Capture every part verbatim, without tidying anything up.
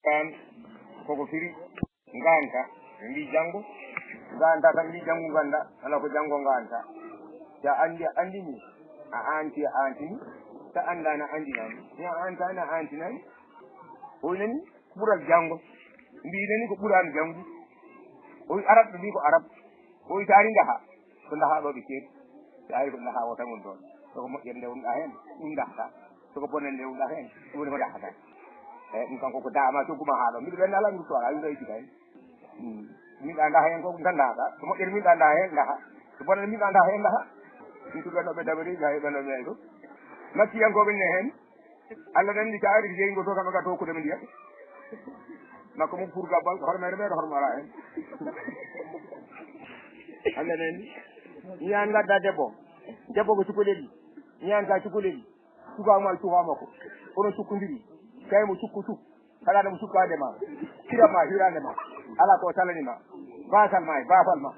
An, koko firi nganta. Ɓe mbi janngo nganta, tan mbi janngo ngannda, ala ko janngo nganta. Si a anndi a anndini, a aanti a aantini, si a anndaani a anndinaani, si a aantaani a aantinani. O inani ko ɓural janngo, mbi inani ko ɓuraani janngo. O wi arab, ɓe mbi ko arab. O wi taari ndaha, ko ndaha ɗo ɓe ceeɗi. Taari ko ndaha o tan woni ɗon. Soko moƴƴere nde wonɗa heen, ɗum ndahata. Soko bonere nde wonɗa heen, ɗum woni ko ndahata. Eyi, ɗum kanko ko dama coggu ma haa ɗo. Mbiɗo ɓenna ala, mbiɗo soora, a wiɗo e jita heen. Hmm. Min ɗa ndaha heen ko ngannda ka. So moƴƴere min ɗa ndaha heen ndaha. So bonere min ɗa ndaha heen ndaha. Min to ɓenno ɓe dabari, hay ɓenno ɓe ko. Makkiyankooɓe ne heen. Allah nandi ka ari jeyi ngo to kam ga to ko dem ndiya. Makko mo pour gabal, hormere mere hormara heen. Allah nandi. Ñaan ngadda debbo. Debbo ko cukalel. Ñaan ka cukalel. Cuka ma cuka makko. Kono cukkondiri. Kay mo cukku cuk. Kala ɗum sukkaade ma, hirama, hirande ma, ala ko salani ma. Basal ma e bafal ma.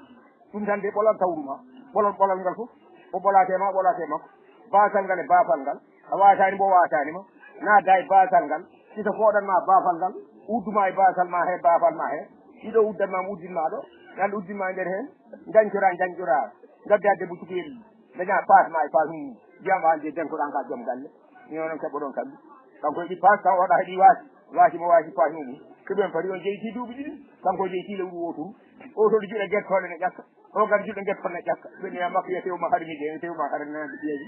Ɗum tan de ɓolal tawru ma. Ɓolal, ɓolal ngal fof, o ɓolate ma, ɓolate makko. Basal ngal e bafal ngal, a watani mbo watani ma. Naada e basal ngal, si to fooɗan ma bafal ngal, uddu ma e basal ma he, bafal ma he. Iɗo uddan ma, uddin ma ɗo, ngal uddin ma e nder heen. Jancora, jancora, ngadda debbo cukalel. Daña paas ma e paas mum. Jiyam an je janngoɗan ka joom galle. Ni onon keɓoɗon kamɓe. Kanko heɓi paas, taw oɗa heɓi waasi. Waasi mo waasi paas mum. Keɓen fari on jeyti duuɓi ɗiɗi. Kanko jeyti lewru wootoru. O to juɗe gettoɗe ne ƴakka. O gar juɗe gettoɗe ne ƴakka. Ɓe neya makko ya tew ma hari mi je, tew ma hari nande ɓiyeji.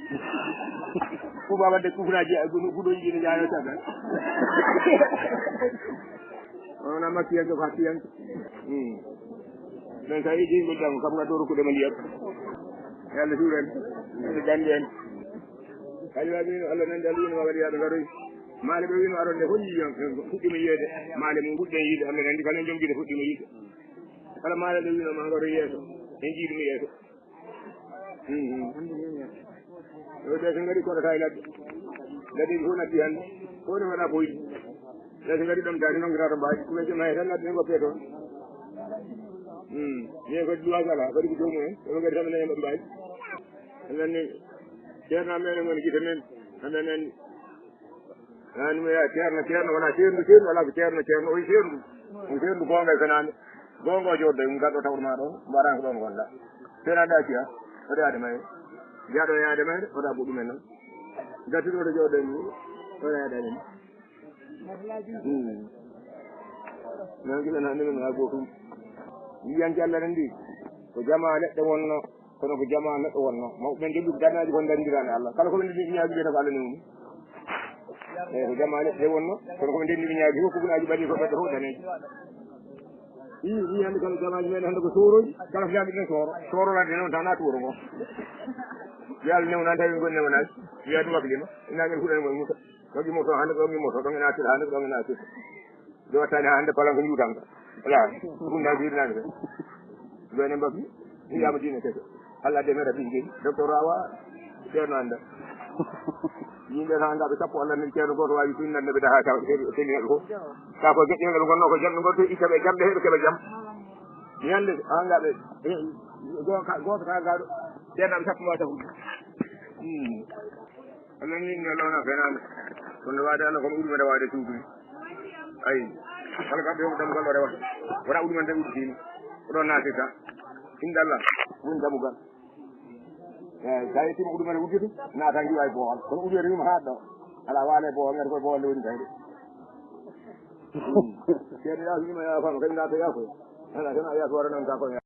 Ko baba de kufnaji, a gonu gudo yidi ne jaayo tagal. Ona makkiyanke ko hakkiyanke. Hmm. Men kay, jeyngol janngo kam, ngaddo rokkude mo ndiyam. Yo Allah juuren, Allah janngi en. Kadi waɗi no Allah nandi, Allah wino ma waɗi yaaɓe ngaroy. Maale ɓe wino aron nde, holi yiyam, fuɗɗima yiyeede. Maale mum fuɗɗen yiide, Allah nandi, kala en jom gide fuɗɗima yiide. Kala maale ɗe wino ma ngaroy yeeso, en jiiɗumi yeeso. Mhm. Ɗo ɓe so ngari koɗata e ladde. Ladde fof natti hannde. Fof ne waɗa boyde. Ɓe so ngari ɗom daade, nonngata to mbaaji. Ɗum e jom hay tan ladde ne ngoppee toon. Hmm. Ye ko duwaas alaa, waɗi ko joomumen. Ɓe ngari tan ɓe nani mbaaji. Amen ni, ceerno amen woni gite men. Amen nani. An mi wiya ceerno, ceerno wona ceerndu, ceerndu alaa ko ceerno, ceerno o yi ceerndu. Ɗum ceerndu goonga e fenaande. Goonga o jooɗo e mum, garɗo tawɗo ma ɗo, mbaɗa ko ɗon ngonɗa. Fenaande acci ha, waɗi yaade mayre. Jaaɗo yaade mayre, waɗa ko ɗumen noon. Gatti ɗo ɗo jooɗo e mum, waɗa yaade amen. Hmm. Noon kiɗen hannde men haa gootum. Yiyanke Allah nen ndi, ko jamaa neɗɗo wonno. Kono ko jamaa neɗɗo wonno. Mawɓe ɓen ndenndi ko darnaaji kon ndenndiraani Allah. Kala ko ɓe ndenndi ñaagi mbiyata ko Allah newni. Eyi, ko jamaa neɗɗo wonno. Kono ko ɓe ndenndi ɓe ñaagi fof, kukunaaji ɓaɗi ko ɓedde fof daneeji. Ii, ii, hannde kala jamaaji men hannde ko soorooji. Kala ko jaami ɗen sooro. Sooro ladde noon tan naati wuro ngo. Yo Allah newnan tawi ngon newnaaki. Wiya ɗum waklima. Ina ngel fuɗan ngol musa. Ɗon imoto hannde, ɗon imoto, ɗon ina tir hannde, ɗon ina tir. Nde wattani haa hannde palanko njuutanka. Voilà. Ɗum ɗa wirnani ɓe. Ɗo enen mbabbi. Wiyama diine kese. Allah de mera ɓinngel. Docteur Awa. Ceerno annda. Yimɓe tan ngaɓe sappo Allah nen ceerno gooto waawi sunnande ɓe daha taw. Seli neɗɗo fof. Ka ko geƴƴe ngal gonno ko jam. Ngol to itta ɓe jam ɓe heɓe keɓa jam. Ñande ha ngaɓe. Gooto ka gaɗo. Ceerno sappo ma taw. Hmm. Allah ni ne lona fenaande. Kono waade Allah kono uɗumere waade suudu. Ayi. Kala kam ɓe ɗam gal rewa. Wona uɗumere uddini. Ko ɗon naati ka. Inda Allah. Woni damugal. Eh, sa yettima uɗumere udditu, naata ngiwa e boowal. Kono uɗumere wima haa ɗo. Ala waale boowal, ngati koye boowal nde woni kayre. Ceerno ya wima ya fama, kadi ngata ya koye. Ala tan a ya ko wara nan ka koye.